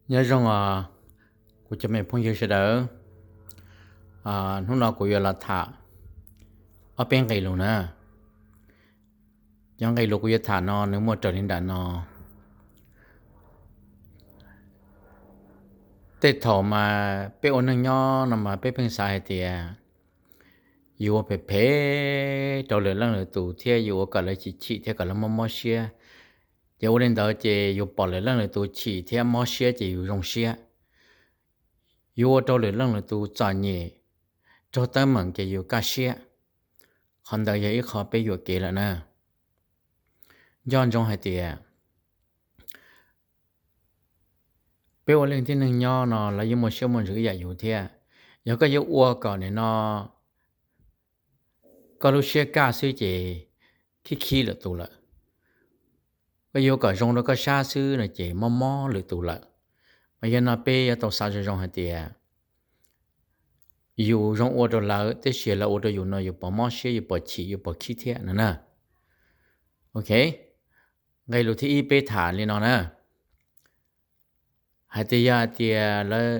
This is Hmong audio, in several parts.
Nyob zoo os, kuv cov me phooj ywg sawv daws. Hnub no kuv yuav los tham ob peb nqe lus na. Cov nqe lus kuv yuav tham no nws muaj raws li nram no. Tej thaum mas peb ua neej nyob no mas peb pheej xav hais tias yus ua phem phem rau lwm leej lwm tus thiab yus ua kom lawv chim chim thiab kom lawv mob mob siab. Ces ua li ntawd ces yus pom lwm leej lwm tus chim thiab mob siab ces yus zoo siab. Yus ua rau lwm leej lwm tus txom nyem, raug teeb meem ces yus kaj siab. Qhov ntawd yog ib qho peb yuam kev lawm na. Nco ntsoov hais tias peb ua leej tib neeg nyob no lawv yeej muaj siab muaj ntsws ib yam yus thiab. Yog koj yuav ua kom nim no koj lub siab kaj xwb ces khib khib lwm tus lawm. Koj yuav kom zoo rau koj sab xwb no ces mob mob lwm tus lawm. Mas yog no peb yuav tau xav zoo zoo hais tias yus zoo ua rau lawv tab sis lawv ua rau yus no yus puas mob siab, yus puas chim, yus puas khib thiab no na. Ok, nqe lus thib ib peb tham li no na. Hais tias yog hais tias lawv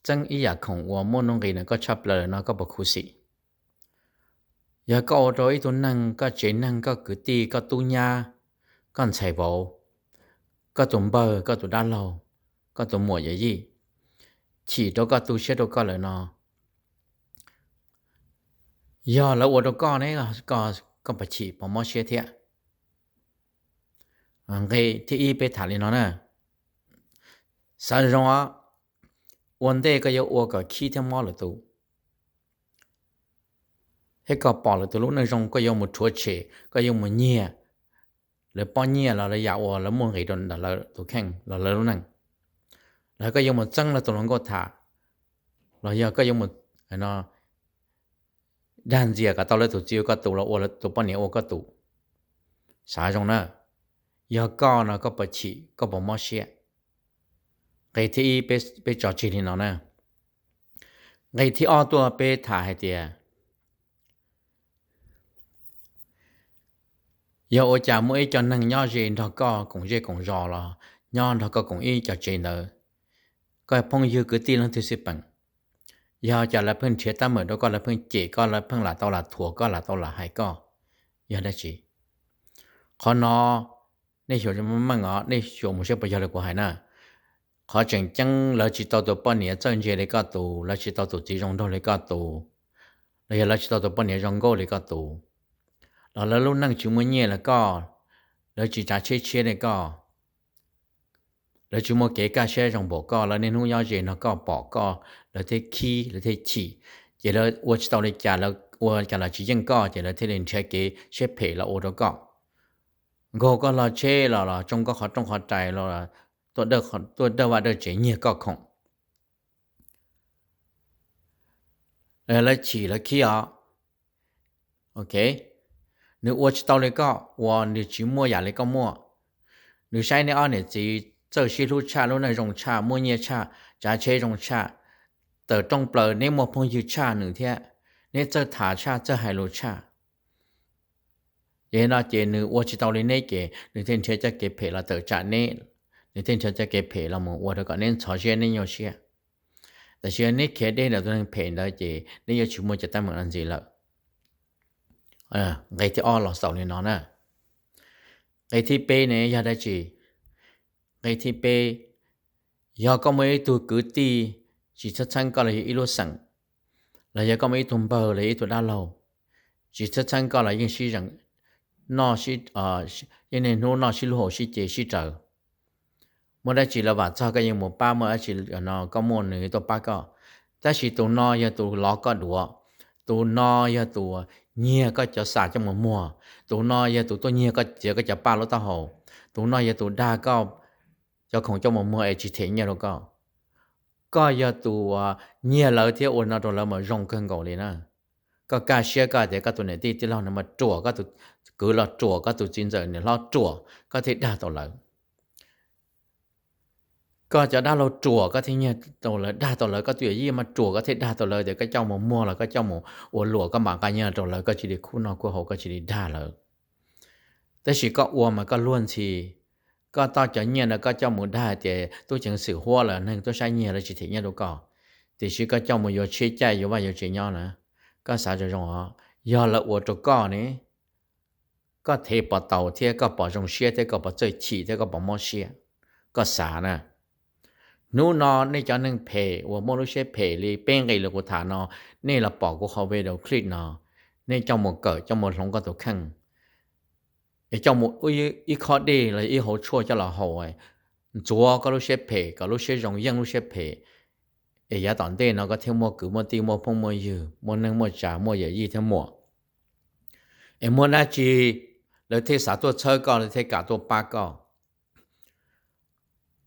txeeb ib yam khoom uas muaj nuj nqis ntawm koj tshaj plaws lawm no koj puas khuv xim? Yog koj ua rau ib tug neeg, koj tsev neeg, koj kwv tij, koj tub nyab, koj ntxhais vauv, koj tus npawg, koj tus dab laug, koj tus muam yawm yij chim rau koj, tu siab rau koj lawm no, yog lawv ua rau koj ne, koj puas chim puas mob siab thiab? Nqe thib ib peb tham li no na. Xav zoo os, ua ntej koj yuav ua kom khib thiab mob lwm tus, thiab koj pom lwm tus lub neej zoo koj yuav mus rhuav tshem, koj yuav mus nyiag lawv pob nyiaj los lawv yam uas lawv muaj nqis rau ntawm lawv tus kheej los lawv lub neej, los koj yuav mus txeeb lawv tus hluas nkauj tham, los yog koj yuav mus dag ntxias kom tau lawv tus txiv ua koj tus los ua lawv tus poj niam ua koj tus. Xav zoo na, yog koj no koj puas chim, koj puas mob siab? Nqe thib ib peb tso tseg li no na. Nqe thib ob tuaj peb tham hais tias yog ua cas muaj ib co neeg nyob ze nrog koj koom zej koom zos los nyob nrog koj koom ib co tsev ntawd, koj phooj ywg kwv tij leej twg xij peem, yog cas lawv pheej nrhiav teeb meem rau koj, lawv pheej cem koj, lawv pheej lam tau lam thuam koj, lam tau lam hais koj, yog dab tsi? Qhov no nej xyuas meej os, nej xyuas mus saib puas yog li kuv hais na. Qhov tseem ceeb lawv tsis tau tus poj niam txawj ntse li koj tus, lawv tsis tau tus txiv zoo nraug li koj tus, los yog lawv tsis tau tus poj niam zoo nkauj li koj tus, los lawv lub neej tsis muaj nyiaj li koj, lawv tsis tsav tsheb tshiab li koj, lawv tsis muaj kev kaj siab zoo npaum koj, lawv niaj hnub nyob ze nrog koj pom koj lawv thiaj khib lawv thiaj chim, ces lawv ua tsis tau li cas, lawv ua cas los tsis yeej koj ces lawv thiaj li nrhiav kev siab phem los ua rau koj. Nkaug koj log tsheb los los tsoo koj qhov rooj qhov rais los tuaj dawj vaj dawj tsev nyiag koj khoom, lawv chim lawv khib os. Ok, nws ua tsis tau li koj ua, nws tsis muaj yam li koj muaj. Nws saib neb ob niam txiv txawj sib hlub tshaj, lub neej zoo tshaj, muaj nyiaj tshaj, tsav tsheb zoo tshaj, tawm rooj plaws neb muaj phooj ywg tshaj nws thiab, neb txawj tham tshaj, txawj hais lus tshaj. Ces no ces nws ua tsis tau li neb ces nws thiaj nrhiav cov kev phem los tawm tsam neb, nws thiaj nrhiav cov kev phem los mus ua rau kom neb ntxhov siab neb nyuaj siab. Tab sis neb khiav deb ntawm tus neeg phem ntawd ces neb yuav tsis muaj cov teeb meem no ntxiv lawm. Nqe thib ob los xaus li no na. Nqe thib peb ne yog dab tsi? Nqe thib peb, yog koj muaj ib tug kwv tij tsis txheeb txheeb koj los yog ib lub xeem, los yog koj muaj ib tug npawg los yog ib tug dab laug tsis txheeb txheeb koj los yeej sib zeem, noj, yeej niaj hnub noj sib hlub haus sib ce sib raws. Muaj dab tsi lawv vam txog koj yeej mus pab, muaj dab tsi no koj muaj nws tuaj pab koj. Tab sis tus no yog tus lov koj duav, tus no yog tus nyiag koj cov xam coj mus muag, tus no yog tus tuaj nyiag koj txiav koj cov paj lub taub hau, tus no yog tus dag koj cov khoom coj mus muag es tsis them nyiaj rau koj. Koj yog tus nyiag lawv thiab ua no rau lawv mas zoo kawg nkaus li na. Koj kaj siab koj tias koj tus niam tij tij laug no mas ruam, koj tus kwv los ruam, koj tus txiv ntxawm niam hlob ruam, koj thiaj dag tau lawv. Koj cov dab laug ruam koj thiaj nyiag tau lawv, dag tau lawv, koj tus yawm yij mas ruam koj thiaj dag tau lawv tias koj coj mus muag los koj coj mus ua luam, koj mam nqa nyiaj rau lawv, koj cia li khub noj khub haus, koj cia li dag lawv. Tab sis koj ua mas koj luag ntxhi, Koj tau cov nyiaj no koj coj mus dag tias tub ceev xwm huab los neeg tuaj saib nyiag los tsis them nyiaj rau koj, tiam sis koj coj mus yuav tshiab caij yuav vaj yuav tsev nyob na. Koj xav zoo zoo os, yog lawv ua rau koj ne, koj thev pom tau thiab koj pom zoo siab thiab koj pom txawj chim thiab koj pom mob siab. Koj xav na, hnub no nej cov neeg phem uas muaj lub siab phem li peb nqe li kuv tham no, nej los pom kuv qhov video clip no, nej coj mus kawm coj mus hloov koj tus kheej, es coj mus ib khob dej los ib hauv tshuaj coj los haus, ntxuav koj lub siab phem kom lub siab zoo yeej lub siab phem, es yav tom ntej no koj thiaj muaj kwv muaj tij muaj phooj muaj ywg muaj neej muaj tsav muaj yawm yij thiab muam. Es muaj dab tsi lawv thiaj xav tuaj txhawb koj lawv thiaj kam tuaj pab koj.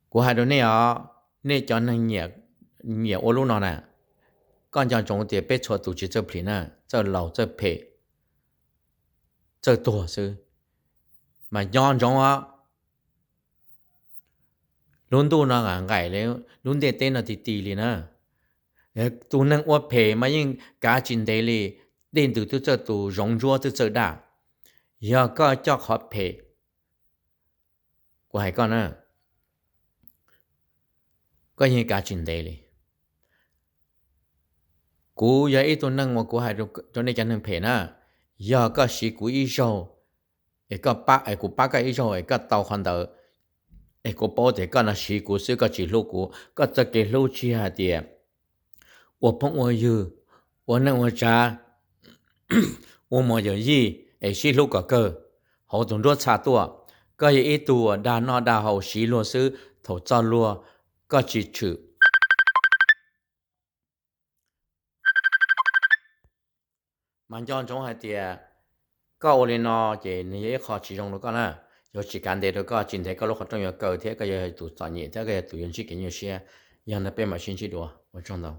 Kuv hais rau nej os, nej cov neeg nyiam ua lub no na, koj nco ntsoov tias peb txhua tus tsis txawj plhis na, txawj laus txawj phem, txawj tuag xwb, mas nco ntsoov os. Lub ntuj no nqaim li lub ntiaj teb no ti ti li na. Tus neeg ua phem mas yeej kav tsis ntev li, tej ntws twb txawj tus zoov ntsuab twb txawj daj. Yog koj coj qhov phem, kuv hais koj na, koj yeej kav tsis ntev li. Kuv yog ib tug neeg uas kuv hais rau nej cov neeg phem na, yog koj siv kuv ib zaug, es kuv pab koj ib zaug es koj tau qhov ntawd, es kuv paub tias koj no siv kuv xwb koj tsis hlub kuv, koj txoj kev hlub tsis yog hais tias ua phooj ua ywg, ua neej ua tsav, ua muam yawm yij es sib hlub kom kawg hauv tus nruab txha tuaj. Koj yog ib tug uas dag noj dag haus siv luag xwb, thaum txog luag koj tsis tshwm. Mas nco ntsoov hais tias koj ua li no ces nws yog ib qho tsis zoo rau koj na, yuav tsis kav ntev rau koj, tsis ntev koj lub qhov rooj yuav kaw thiab koj yuav yog tus txom nyem thiab koj yog tus yuav ntsib kev nyuaj siab. Yog no peb mam sib ntsib dua, ua tsaug ntau.